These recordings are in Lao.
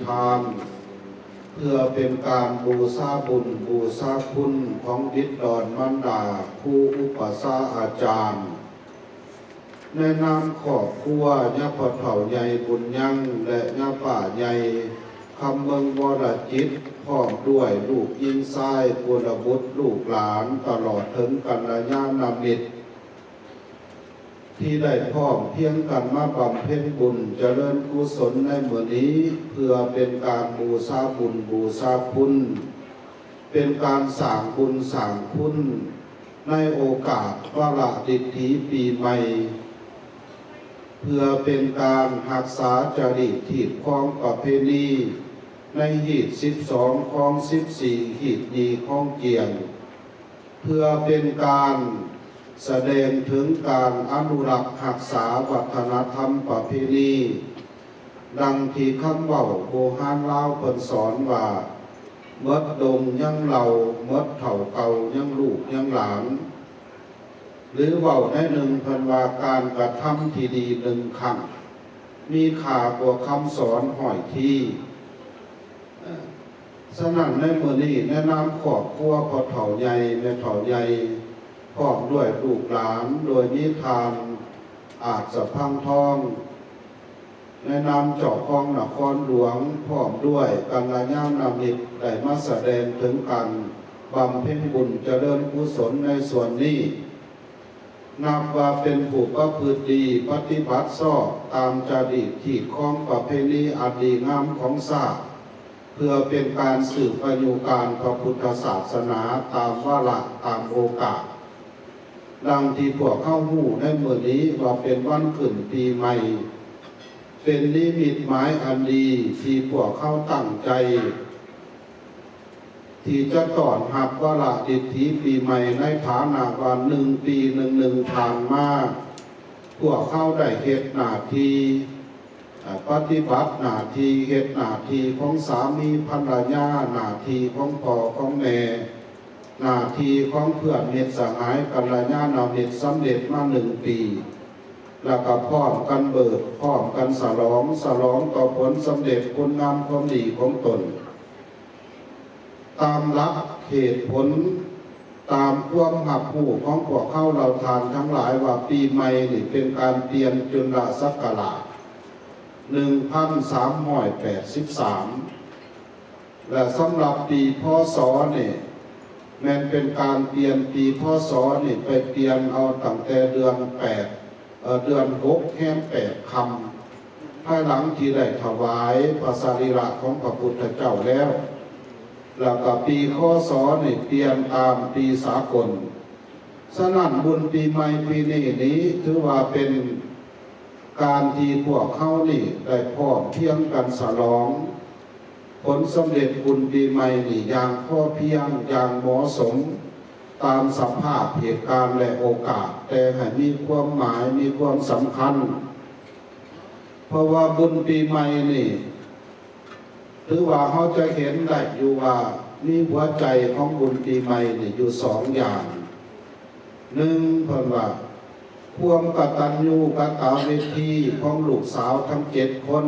ທານ ເພື່ອເປັນການບູຊາບຸນບູຊາຄຸນຂອງບິດາມານດາ, ຄູອຸປະຊາອາຈານ, ໃນນາມຄອບຄົວ ຍາພໍ່ເຖົ້າໃຫຍ່ບຸນຍັງ ແລະ ຍາປ້າໃຫຍ່ຄຳເມືອງວໍລະຈິດ ພ້ອມດ້ວຍລູກຍິງຊາຍ ກຸລະບຸດ ລູກຫຼານ ຕະຫຼອດເຖິງກັນລະຍານະມິດ ທີ່ໄດ້ພ້ອມພຽງກັນມາບຳເພັນບຸນຈະເລີນກຸສົນໃນມື້ນີ້ ເພື່ອເປັນການບູຊາບຸນບູຊາຄຸນ, ເປັນການສ້າງບຸນສ້າງຄຸນໃນໂອກາດວາລະດິຖີປີໃໝ່, ເພື່ອເປັນການຮັກສາຈາລີກຮີດຄອງປະເພນີໃນຮີດສິບສອງ ຄອງສິບສີ່ ຮີດຍີ່ຄອງກຽງ. ເພື່ອເປັນການສະແດງເຖິງການອະນຸລັກຮັກສາວັດທະນະທຳປະເພນີ, ດັ່ງທີ່ຄຳເວົ້າໂບຮານລາວເພິ່ນສອນວ່າ ໝົດດົງຍັງເຫຼົ່າ, ໝົດເຖົ້າເກົ່າຍັງລູກຍັງຫຼານ, ຫຼືເວົ້າໃນໜຶ່ງເພິ່ນວ່າ ການກະທຳທີ່ດີໜຶ່ງຄັ້ງ ມີຄ່າກວ່າຄຳສອນຮ້ອຍທີ. ເອີ ສະນັ້ນໃນມື້ນີ້ ໃນນາມຄອບຄົວ ພໍ່ເຖົ້າໃຫຍ່ ແມ່ເຖົ້າໃຫຍ່ ພ້ອມດ້ວຍລູກຫຼານ ໂດຍມີທ່ານ ອາດສະພັງທອງ ໃນນາມເຈົ້າຄອງນະຄອນຫຼວງ ພ້ອມດ້ວຍກັນລະຍານະມິດ ໄດ້ມາສະແດງເຖິງການບຳເພັນບຸນຈະເລີນກຸສົນໃນສ່ວນນີ້. ນັບວ່າເປັນຜູ້ປະພຶດດີ ປະຕິບັດຊອບຕາມຈາລີກຮີດຄອງປະເພນີອັນດີງາມຂອງຊາດ, ເພື່ອເປັນການສືບອາຍຸການພະພຸດທະສາສະໜາຕາມວາລະຕາມໂອກາດ, ດັ່ງທີ່ພວກເຮົາຮູ້ໃນມື້ນີ້ວ່າເປັນວັນຂຶ້ນປີໃໝ່, ເປັນນິມິດໝາຍອັນດີທີ່ພວກເຮົາຕັ້ງໃຈ ທີ່ຈະຕ້ອນຮັບວາລະດິຖີປີໃໝ່ ໃນຖານະວ່າໜຶ່ງປີໜຶ່ງໆຜ່ານມາ, ພວກເຮົາໄດ້ເຮັດໜ້າທີ່, ເອີ ປະຕິບັດໜ້າທີ່, ເຮັດໜ້າທີ່ຂອງສາມີພັນລະຍາ, ໜ້າທີ່ຂອງພໍ່ຂອງແມ່, ໜ້າທີ່ຂອງເພື່ອນມິດສະຫາຍກັນລະຍານະມິດສຳເລັດມາໜຶ່ງປີ, ແລ້ວກໍພ້ອມກັນເບີດ, ພ້ອມກັນສະຫຼອງ, ສະຫຼອງຕໍ່ຜົນສຳເລັດຄຸນງາມຄວາມດີຂອງຕົນ. ຕາມຫຼັກເຫດຜົນ, ຕາມຄວາມຮັບຮູ້ຂອງພວກເຮົາເຫຼົ່າທ່ານທັງຫຼາຍວ່າ ປີໃໝ່ນີ້ເປັນການປ່ຽນຈຸນລະສັກກະລາດ ໜຶ່ງພັນສາມຮ້ອຍແປດສິບສາມ ແລະ ສຳລັບປີ ພ.ສ. ນີ້ ແມ່ນເປັນການປ່ຽນປີ ພ.ສ. ນີ້ໄປປ່ຽນເອົາຕັ້ງແຕ່ເດືອນແປດ ເອີ ເດືອນຫົກ ແຮມແປດຄ່ຳ ພາຍຫຼັງທີ່ໄດ້ຖວາຍພະສະລີລະຂອງພະພຸດທະເຈົ້າແລ້ວ, ແລ້ວກໍປີ ຄ.ສ. ນີ້ປ່ຽນຕາມປີສາກົນ. ສະນັ້ນ ບຸນປີໃໝ່ປີນີ້ນີ້ ຖືວ່າເປັນການທີ່ພວກເຮົານີ້ໄດ້ພ້ອມພຽງກັນສະຫຼອງ ຜົນສຳເລັດບຸນປີໃໝ່ນີ້ຢ່າງພໍພຽງ, ຢ່າງເໝາະສົມ ຕາມສະພາບເຫດການ ແລະ ໂອກາດ, ແຕ່ໃຫ້ມີຄວາມໝາຍ, ມີຄວາມສຳຄັນ. ເພາະວ່າບຸນປີໃໝ່ນີ້ ຖືວ່າເຮົາຈະເຫັນໄດ້ຢູ່ວ່າ ມີຫົວໃຈຂອງບຸນປີໃໝ່ນີ້ຢູ່ສອງຢ່າງ. ໜຶ່ງ ເພິ່ນວ່າ ຄວາມກະຕັນຍູກະຕະເວທີຂອງລູກສາວທັງເຈັດຄົນ,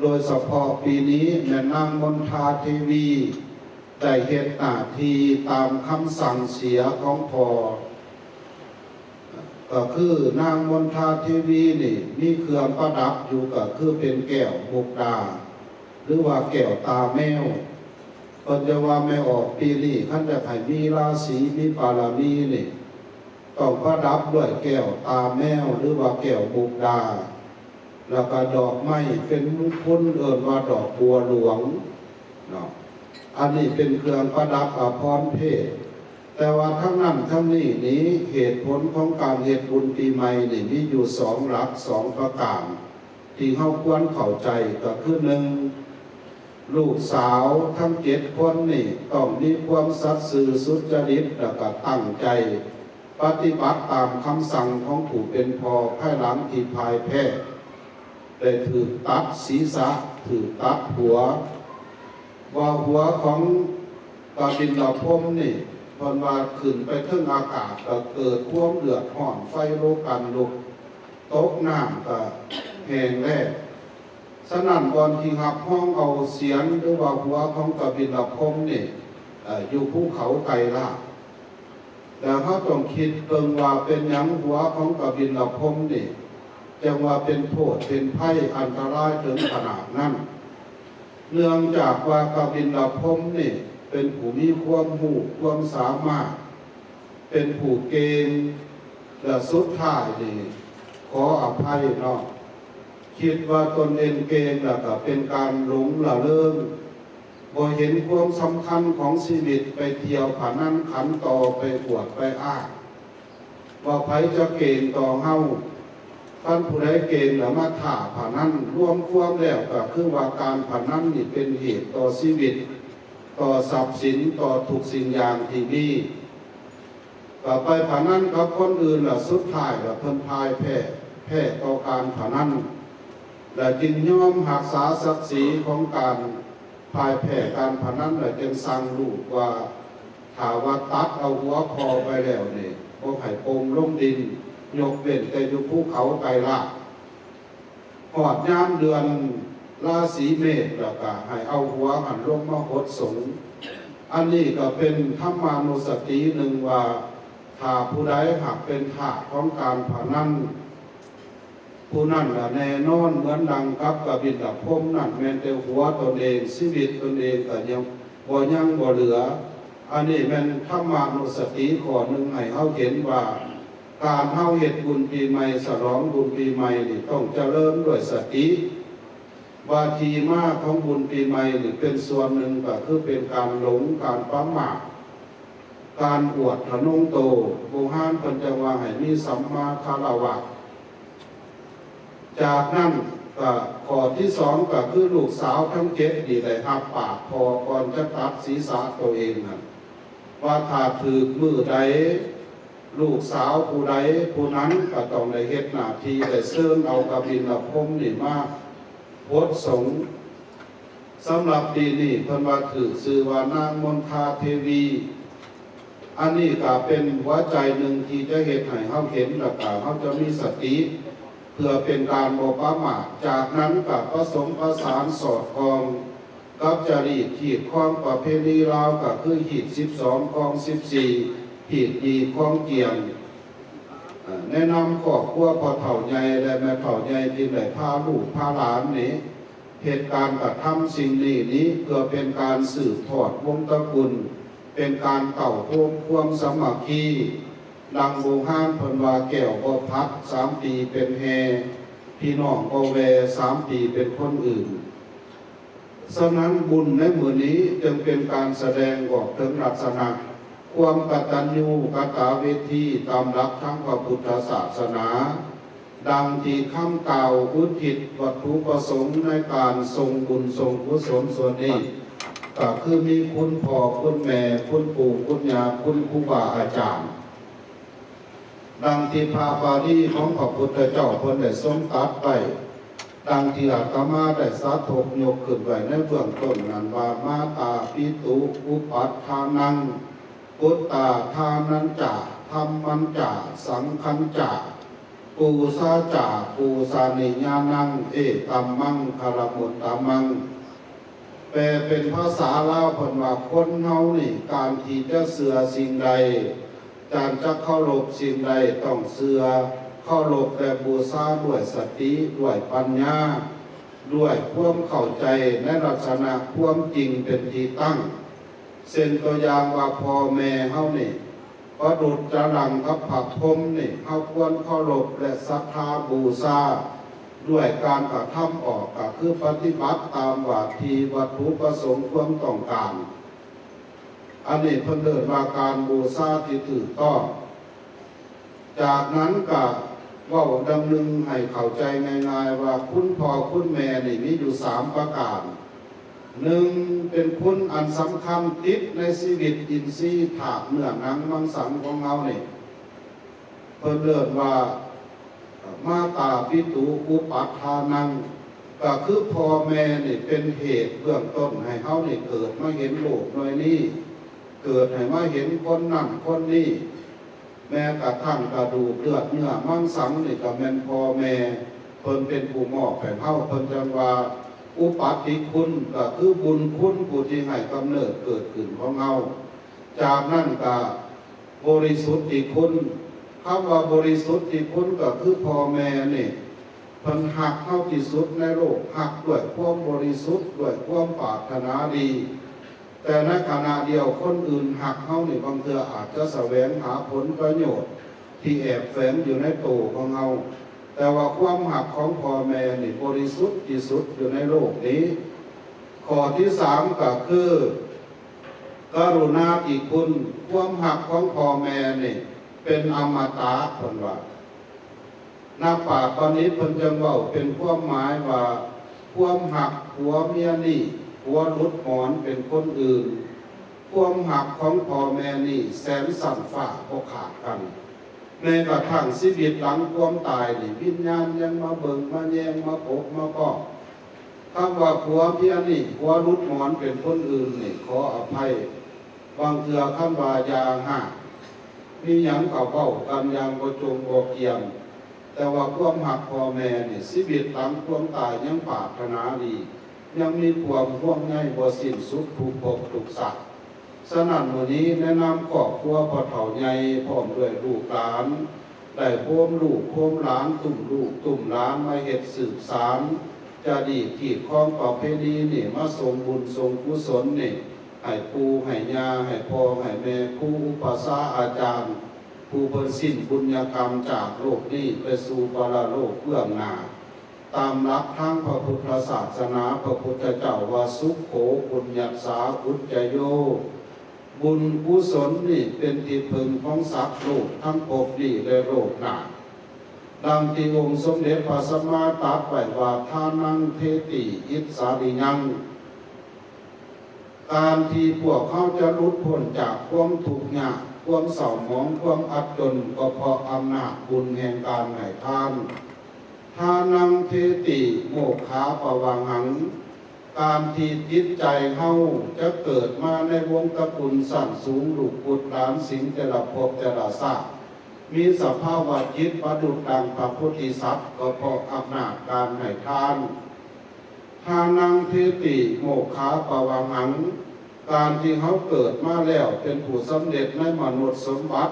ໂດຍສະເພາະປີນີ້ແມ່ນນາງມົນທາເທວີ ໄດ້ເຮັດໜ້າທີ່ຕາມຄຳສັ່ງເສຍຂອງພໍ່, ກໍຄືນາງມົນທາເທວີນີ້ມີເຄື່ອງປະດັບຢູ່ ກໍຄືເປັນແກ້ວມຸກດາ ຫຼືວ່າແກ້ວຕາແມວ. ເພິ່ນຈະວ່າແມ່ອອກປີນີ້ ຄັນຢາກໃຫ້ມີລາສີ ມີປາລະມີນີ້ ຕ້ອງປະດັບດ້ວຍແກ້ວຕາແມວ ຫຼືວ່າແກ້ວມຸກດາ ແລ້ວກໍດອກໄມ້ເປັນມຸງຄຸນ ເອີ້ນວ່າດອກບົວຫຼວງເນາະ. ອັນນີ້ເປັນເຄື່ອງປະດັບອາພອນເພດ. ແຕ່ວ່າທັງນັ້ນທັງນີ້ນີ້ ເຫດຜົນຂອງການເຮັດບຸນປີໃໝ່ນີ້ ມີຢູ່ສອງຫຼັກ ສອງປະການ ທີ່ເຮົາຄວນເຂົ້າໃຈ ກໍຄື ໜຶ່ງ ລູກສາວທັງເຈັດຄົນນີ້ ຕ້ອງມີຄວາມສັດຊື່ສຸດຈະລິດ ແລ້ວກໍຕັ້ງໃຈ ປະຕິບັດຕາມຄຳສັ່ງຂອງຜູ້ເປັນພໍ່ ພາຍຫຼັງທີ່ພ່າຍແພ້ໄດ້ຖືກຕັດສີສະ, ຖືກຕັດຫົວ, ວ່າຫົວຂອງພະບິນລະພົມນີ້ ເພິ່ນວ່າຂຶ້ນໄປເທິງອາກາດ ກໍເກີດຄວາມເດືອດຮ້ອນ, ໄຟໂລກັນລຸກ, ຕົກນ້ຳກໍແຫ້ງແລ້ງ. ສະນັ້ນ ບ່ອນທີ່ຮັບຮອງເອົາສຽນ ຫຼືວ່າຫົວຂອງກະບິນລະພົມນີ້ ເອີ ຢູ່ພູເຂົາໄກລາດ. ແລ້ວເຮົາຕ້ອງຄິດເບິ່ງວ່າເປັນຫຍັງຫົວຂອງກະບິນລະພົມນີ້ ຈັ່ງວ່າເປັນໂທດເປັນໄພອັນຕະລາຍເຖິງຂະໜາດນັ້ນ. ເນື່ອງຈາກວ່າກະບິນລະພົມນີ້ເປັນຜູ້ມີຄວາມຮູ້ຄວາມສາມາດ ເປັນຜູ້ເກັ່ງ ແລະ ສຸດທ້າຍນີ້ ຂໍອະໄພເນາະ ຄິດວ່າຕົນເອງເກັ່ງ ແລ້ວກໍເປັນການຫຼົງລະເລີງ ບໍ່ເຫັນຄວາມສຳຄັນຂອງຊີວິດ ໄປທ່ຽວພະນັນຂັນຕໍ່ ໄປອວດໄປອ້າງ ວ່າໃຜຈະເກັ່ງຕໍ່ເຮົາ. ຄັນຜູ້ໃດເກັ່ງແລ້ວມາທ້າພະນັນ ລວມຄວາມແລ້ວກໍຄືວ່າການພະນັນນີ້ເປັນເຫດຕໍ່ຊີວິດ ຕໍ່ຊັບສິນ ຕໍ່ທຸກສິ່ງຢ່າງທີ່ມີ. ກໍໄປພະນັນກັບຄົນອື່ນ ແລ້ວສຸດທ້າຍແລ້ວເພິ່ນພ່າຍແພ້ ແພ້ຕໍ່ການພະນັນ ແລ້ວຈຶ່ງຍອມຮັກສາສັກສີຂອງການພ່າຍແພ້ການພະນັນ ແລ້ວຈຶ່ງສັ່ງລູກວ່າ ຖ້າວ່າຕັດເອົາຫົວພໍ່ໄປແລ້ວນີ້ ບໍ່ໃຫ້ປົງລົງດິນ ຍົກເວັ້ນແຕ່ຢູ່ພູເຂົາໄກລາດ. ຮອດຍາມເດືອນລາສີເມດ ແລ້ວກະໃຫ້ເອົາຫົວຫັ້ນລົງມາຫົດສົງ. ອັນນີ້ກໍເປັນທຳມານຸສະຕິໜຶ່ງວ່າ ຖ້າຜູ້ໃດຫາກເປັນທາດຂອງການພະນັນ ຜູ້ນັ້ນລະແນ່ນອນ ເໝືອນດັ່ງກັບກະບິນລະພົມນັ້ນ ແມ່ນແຕ່ຫົວຕົນເອງ ຊີວິດຕົນເອງກໍຍັງບໍ່ຍັງບໍ່ເຫຼືອ. ອັນນີ້ແມ່ນທຳມານຸສະຕິຂໍ້ໜຶ່ງໃຫ້ເຮົາເຫັນວ່າ ການເຮົາເຮັດບຸນປີໃໝ່ ສະຫຼອງບຸນປີໃໝ່ນີ້ ຕ້ອງຈະເລີນດ້ວຍສະຕິ ວ່າທີ່ມາຂອງບຸນປີໃໝ່ນີ້ ເປັນສ່ວນໜຶ່ງກໍຄືເປັນການຫຼົງ ການປະໝາດ ການອວດທະນົງໂຕ. ບູຮານເພິ່ນຈັ່ງວ່າໃຫ້ມີສຳມາຄາລະວະ. ຈາກນັ້ນກໍຂໍ້ທີສອງ ກໍຄືລູກສາວທັງເຈັດນີ້ໄດ້ຮັບປາກພໍ່ກ່ອນຈະຕັດສີສະໂຕເອງນັ້ນ ວ່າຖ້າຖືກມື້ໃດ ລູກສາວຜູ້ໃດຜູ້ນັ້ນກໍຕ້ອງໄດ້ເຮັດໜ້າທີ່ ໄດ້ເຊີນເອົາກະບິນລະພົມນີ້ມາຫົດສົງ. ສຳລັບປີນີ້ເພິ່ນວ່າຖືກຊື່ວ່ານາງມົນທາເທວີ. ອັນນີ້ກໍເປັນຫົວໃຈໜຶ່ງທີ່ຈະເຮັດໃຫ້ເຮົາເຫັນ ແລ້ວກໍເຮົາຈະມີສະຕິ ເພື່ອເປັນການບໍ່ປະໝາດ. ຈາກນັ້ນກໍປະສົມປະສານສອດຄ່ອງ ກັບຈາລີດຮີດຄອງປະເພນີລາວ ກໍຄືຮີດສິບສອງຄອງສິບສີ່ ຮີດດີຄອງກຽງ. ເອີ ແນະນຳຄອບຄົວພໍ່ເຖົ້າໃຫຍ່ ແລະ ແມ່ເຖົ້າໃຫຍ່ທີ່ໄດ້ພາລູກພາຫຼານນີ້ ເຮັດການກະທຳສິ່ງນີ້ນີ້ ເພື່ອເປັນການສືບທອດວົງຕະກຸນ ເປັນການເຕົ້າໂຮມຄວາມສາມັກຄີ. ດັ່ງບູຮານເພິ່ນວ່າ ແກ້ວບໍ່ຜັດ ສາມປີເປັນແຮ່ ພີ່ນ້ອງບໍ່ແວ່ ສາມປີເປັນຄົນອື່ນ. ສະນັ້ນ ບຸນໃນມື້ນີ້ຈຶ່ງເປັນການສະແດງອອກເຖິງລັກສະນະຄວາມກະຕັນຍູກະຕະເວທີ ຕາມຫຼັກທາງພະພຸດທະສາສະໜາ. ດັ່ງທີ່ຄຳກ່າວອຸທິດວັດຖຸປະສົງໃນການສົ່ງບຸນສົ່ງກຸສົນສ່ວນນີ້ ກໍຄືມີຄຸນພໍ່ຄຸນແມ່ ຄຸນປູ່ຄຸນຍ່າ ຄຸນຄູບາອາຈານ. ດັ່ງທີ່ພະບາລີຂອງພະພຸດທະເຈົ້າເພິ່ນໄດ້ຊົງຕັດໄວ້, ດັ່ງທີ່ອາດຕະມາໄດ້ສາທົບຍົກຂຶ້ນໄວ້ໃນເບື້ອງຕົ້ນນັ້ນວ່າ ມາຕາປິຕຸອຸປັດຖານັງ ປຸດຕາທານັນຈາ ທຳມັນຈາ ສັງຄັນຈາ ປູຊາຈາ ປູຊານິຍານັງ ເອກັມມັງຄະລະມຸດຕະມັງ. ແປເປັນພາສາລາວເພິ່ນວ່າ ຄົນເຮົານີ້ ການທີ່ຈະເຊື່ອສິ່ງໃດ ການຈະເຄົາລົບສິ່ງໃດ ຕ້ອງເຊື່ອ ເຄົາລົບ ແລະ ບູຊາດ້ວຍສະຕິ ດ້ວຍປັນຍາ ດ້ວຍຄວາມເຂົ້າໃຈໃນລັກສະນະຄວາມຈິງເປັນທີ່ຕັ້ງ. ເຊັ່ນຕົວຢ່າງວ່າ ພໍ່ແມ່ເຮົານີ້ ປະດຸດຈະດັ່ງກັບພະພົມນີ້ ເຮົາຄວນເຄົາລົບ ແລະ ສັດທາບູຊາ ດ້ວຍການກະທຳອອກ ກໍຄືປະຕິບັດຕາມວ່າທີ່ວັດຖຸປະສົງຄວາມຕ້ອງການ. ອັນນີ້ເພິ່ນເອີ້ນວ່າການບູຊາທີ່ຖືກຕ້ອງ. ຈາກນັ້ນກະເວົ້າດັ່ງໜຶ່ງໃຫ້ເຂົ້າໃຈງ່າຍໆວ່າ ຄຸນພໍ່ຄຸນແມ່ນີ້ມີຢູ່ສາມປະການ. ໜຶ່ງ ເປັນຄຸນອັນສຳຄັນຕິດໃນຊີວິດອິນຊີທາດເນື້ອໜັງມັງສັງຂອງເຮົານີ້ ເພິ່ນເອີ້ນວ່າ ມາຕາປິຕຸອຸປັດຖານັງ ກໍຄືພໍ່ແມ່ນີ້ເປັນເຫດເບື້ອງຕົ້ນໃຫ້ເຮົານີ້ເກີດມາເຫັນໂລກໜ່ວຍນີ້ ເກີດໃຫ້ມາເຫັນຄົນນັ້ນຄົນນີ້ ແມ້ກະທັ່ງກະດູກເລືອດເນື້ອມັງສັງນີ້ກໍແມ່ນພໍ່ແມ່. ເພິ່ນເປັນຜູ້ມອບໃຫ້ເຮົາ ເພິ່ນຈັ່ງວ່າ ອຸປາຕິຄຸນ ກໍຄືບຸນຄຸນຜູ້ທີ່ໃຫ້ກຳເນີດເກີດຂຶ້ນຂອງເຮົາ. ຈາກນັ້ນກໍບໍລິສຸດຕິຄຸນ ຄຳວ່າບໍລິສຸດຕິຄຸນກໍຄືພໍ່ແມ່ນີ້ ເພິ່ນຮັກເຮົາທີ່ສຸດໃນໂລກ ຮັກດ້ວຍຄວາມບໍລິສຸດ ດ້ວຍຄວາມປາດຖະໜາດີ. ແຕ່ໃນຂະນະດຽວ ຄົນອື່ນຮັກເຮົານີ້ ບາງເທື່ອອາດຈະສະແຫວງຫາຜົນປະໂຫຍດທີ່ແອບແຝງຢູ່ໃນໂຕຂອງເຮົາ, ແຕ່ວ່າຄວາມຮັກຂອງພໍ່ແມ່ນີ້ບໍລິສຸດທີ່ສຸດຢູ່ໃນໂລກນີ້. ຂໍ້ທີສາມກໍຄື ກະລຸນາທິຄຸນ, ຄວາມຮັກຂອງພໍ່ແມ່ນີ້ເປັນອະມະຕະ ເພິ່ນວ່າ. ນັກປາດບັນດິດເພິ່ນຈຶ່ງເວົ້າເປັນຄວາມໝາຍວ່າ ຄວາມຮັກຜົວເມຍນີ້ ຜົວຫຼຸດໝອນເປັນຄົນອື່ນ, ຄວາມຮັກຂອງພໍ່ແມ່ນີ້ແສນຊັ້ນຟ້າບໍ່ຂາດກັນ. ແມ້ກະທັ່ງຊີວິດຫຼັງຄວາມຕາຍນີ້ ວິນຍານຍັງມາເບິ່ງມາແຍງ ມາພົບມາປ້ອງ. ຄຳວ່າຜົວເມຍນີ້ ຜົວຫຼຸດໝອນເປັນຄົນອື່ນນີ້ ຂໍອະໄພ, ບາງເທື່ອຄຳວ່າຢ່າຮ້າງ ມີຫຍັງກໍເວົ້າກັນຢ່າງບໍ່ຈົງບໍ່ກຽມ, ແຕ່ວ່າຄວາມຮັກພໍ່ແມ່ນີ້ ຊີວິດຫຼັງຄວາມຕາຍຍັງປາດຖະໜາດີ, ຍັງມີຄວາມຫ່ວງໃຍບໍ່ສິ້ນສຸດທຸກພົບທຸກຊາດ. ສະນັ້ນ ມື້ນີ້ໃນນາມຄອບຄົວພໍ່ເຖົ້າໃຫຍ່ ພ້ອມດ້ວຍລູກຫຼານ ໄດ້ໂຮມລູກໂຮມຫຼານ ຕຸ້ມລູກຕຸ້ມຫຼານ ມາເຮັດສືບສານ ຈາດີກຮີດຄອງປະເພນີນີ້ ມາສົ່ງບຸນສົ່ງກຸສົນນີ້ ໃຫ້ປູ່ໃຫ້ຍ່າ ໃຫ້ພໍ່ໃຫ້ແມ່ ຄູອຸປະຊາອາຈານ ຜູ້ເພິ່ນສິ້ນບຸນຍະກຳຈາກໂລກນີ້ໄປສູ່ປະລະໂລກເບື້ອງໜ້າ. ຕາມຫຼັກທາງພະພຸດທະສາສະໜາ ພະພຸດທະເຈົ້າວ່າ ສຸໂຂ ປຸນຍັດສາ ອຸດຈະໂຍ ບຸນກຸສົນນີ້ເປັນທີ່ເພິ່ງຂອງສັດໂລກທັງພົບນີ້ ແລະ ໂລກໜ້າ. ດັ່ງທີ່ອົງສົມເດັດພະສຳມາຕັດໄວ້ວ່າ ທານັງ ເທຕິ ອິດສະລິຍັງ. ການທີ່ພວກເຮົາຈະຫຼຸດພົ້ນຈາກຄວາມທຸກຍາກ, ຄວາມເສົ້າໝອງ, ຄວາມອັບຈົນ, ກໍເພາະອຳນາດບຸນແຫ່ງການໃຫ້ທານ. ທານັງ ເທຕິ ໂມກຂາປະວັງຫັງ. ການທີ່ຈິດໃຈເຮົາຈະເກີດມາໃນວົງຕະກຸນຊັ້ນສູງ, ລູກບຸດຫຼານສິງ ແຕ່ລະພົບແຕ່ລະຊາດ, ມີສະພາວະຈິດປະດຸດດັ່ງພະໂພທິສັດ, ກໍເພາະອຳນາດການໃຫ້ທານ. ທານັງ ເທຕິ ໂມກຂາປະວັງຫັງ. ການທີ່ເຮົາເກີດມາແລ້ວເປັນຜູ້ສຳເລັດໃນມະນຸດສົມບັດ,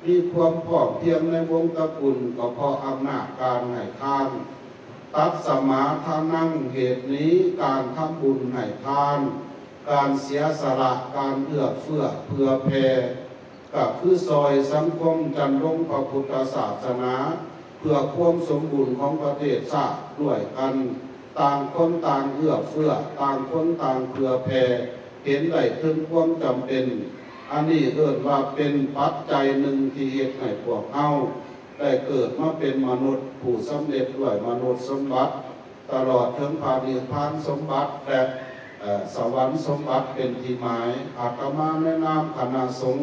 ມີຄວາມພ້ອມພຽງໃນວົງຕະກຸນ ກໍເພາະອຳນາດການໃຫ້ທານ. ຕັດສະມາທານັງ, ເຫດນີ້ການທຳບຸນໃຫ້ທານ, ການເສຍສະຫຼະ, ການເອື້ອເຟື້ອເຜື່ອແຜ່ ກໍຄືຊ່ອຍສັງຄົມຈັນລົງພະພຸດທະສາສະໜາ ເພື່ອຄວາມສົມບູນຂອງປະເທດຊາດດ້ວຍກັນ, ຕ່າງຄົນຕ່າງເອື້ອເຟື້ອ, ຕ່າງຄົນຕ່າງເຜື່ອແຜ່, ເຫັນໄດ້ເຖິງຄວາມຈຳເປັນ. ອັນນີ້ເອີ້ນວ່າເປັນປັດໄຈໜຶ່ງທີ່ເຮັດໃຫ້ພວກເຮົາໄດ້ເກີດມາເປັນມະນຸດຜູ້ສຳເລັດດ້ວຍມະນຸດສົມບັດ ຕະຫຼອດເຖິງພະນິບພານສົມບັດ ແລະ ເອີ ສະຫວັນສົມບັດເປັນທີ່ໝາຍ. ອາດຕະມາໃນນາມຄະນະສົງ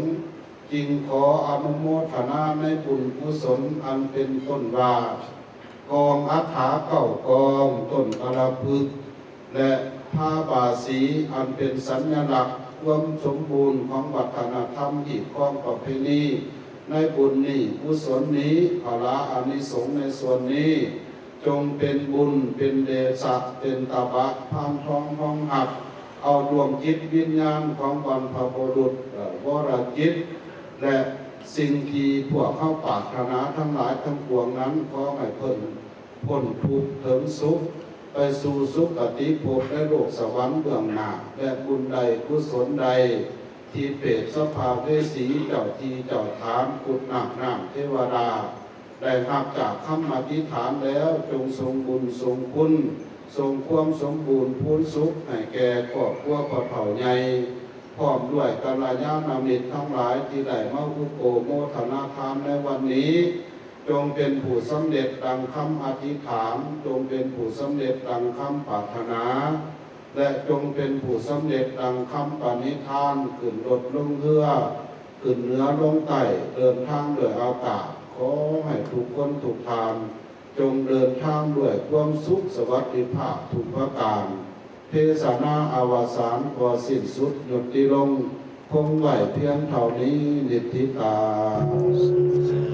ຈຶ່ງຂໍອະນຸໂມທະນາໃນບຸນກຸສົນອັນເປັນຕົ້ນວ່າ ກອງອັດຖາເກົ້າກອງ, ຕົ້ນກາລະພຶກ ແລະ ພາບາສີ ອັນເປັນສັນຍະລັກຄວາມສົມບູນຂອງວັດທະນະທຳ ຮີດຄອງປະເພນີໃນບຸນນີ້ກຸສົນນີ້. ພະລາອານິສົງໃນສ່ວນນີ້ ຈົ່ງເປັນບຸນ ເປັນເດຊະ ເປັນຕະບະພານທອງຮອງຮັບເອົາດວງຈິດວິນຍານຂອງບັນພະບຸລຸດ ເອີ ວໍລະຈິດ ແລະ ສິ່ງທີ່ພວກເຮົາປາດຖະໜາທັງຫຼາຍທັງປວງນັ້ນ ຂໍໃຫ້ເພິ່ນພົ້ນທຸກເຖິງສຸກ ໄປສູ່ສຸຄະຕິພົບໃນໂລກສະຫວັນເບື້ອງໜ້າ ແລະ ບຸນໃດກຸສົນໃດ ທີ່ເປດສະພາເວສີ ເຈົ້າທີ່ເຈົ້າຖານ ຄຸດນາກນ້ຳເທວະດາ ໄດ້ຮັບຈາກຄຳອະທິຖານແລ້ວ ຈົ່ງສົ່ງບຸນສົ່ງຄຸນ ສົ່ງຄວາມສົມບູນພູນສຸກໃຫ້ແກ່ຄອບຄົວພໍ່ເຖົ້າໃຫຍ່ ພ້ອມດ້ວຍກັນລະຍານະມິດທັງຫຼາຍທີ່ໄດ້ມາອຸປະໂພກໂມທະນາທານໃນວັນນີ້ ຈົ່ງເປັນຜູ້ສຳເລັດດັ່ງຄຳອະທິຖານ, ຈົ່ງເປັນຜູ້ສຳເລັດດັ່ງຄຳປາດຖະໜາ ແລະ ຈົ່ງເປັນຜູ້ສຳເລັດດັ່ງຄຳປະນິທານ, ຂຶ້ນລົດລົງເຮືອ, ຂຶ້ນເໜືອລົງໃຕ້, ເດີນທາງດ້ວຍອາກາດ, ຂໍໃຫ້ທຸກຄົນທຸກທ່ານ ຈົ່ງເດີນທາງດ້ວຍຄວາມສຸກສະຫວັດດີພາບທຸກປະການ. ເທສະນາອະວະສານ ຂໍສິ້ນສຸດຍຸຕິລົງ ຄົງໄວ້ພຽງເທົ່ານີ້ ນິດທິຕາ.